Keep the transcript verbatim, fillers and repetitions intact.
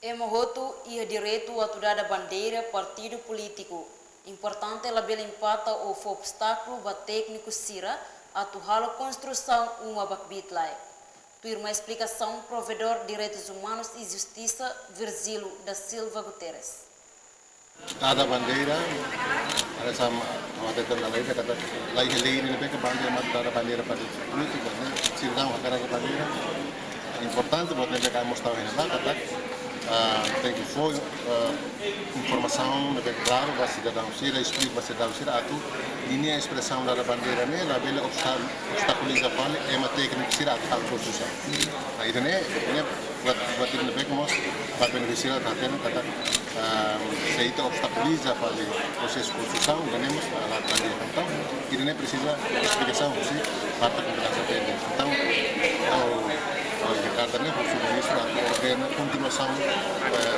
Ema hotu iha direitu atu dada bandeira partidu polítiku. Importante labele impata ou fó obstákulu ba tékniku sira atu halo konstrusaun uma ba kbiit-laek. Tuirmai esplikasaun Provedór Direitus Umanus i Justisa, Virgílio da Silva Guterres. Dada bandeira, ada sama, ada tanda lain, kata, lain lei ne'ebé ke bandeira, mak dada bandeira partidu polítiku, bandeira, sira dada bandeira. Importante buat ne'ebé ke mós tau iha ne'ebá, katak, ah, tenke fó, ah, informasaun ne'ebé klaru ba sidadaun sira, esplika ba sidadaun sira atu ninia espresaun dada bandeira ne'e labele obsta-, obstakuliza fali ema tékniku sira atu halo konstrusaun. Nah, ida-ne'e, ida-ne'e buat, buat ida ne'ebé ke mós ba benefisiáriu atu hatene katak, ah, se ita obstakuliza fali prosesu konstrusaun, ida-ne'e mós la, la, la, entaun, ida-ne'e presiza esplikasaun husi parte komunidade independente. Entaun, ha'u, ha'u iha karta ne'e husu ministru atu ordena kontinuasaun, eh,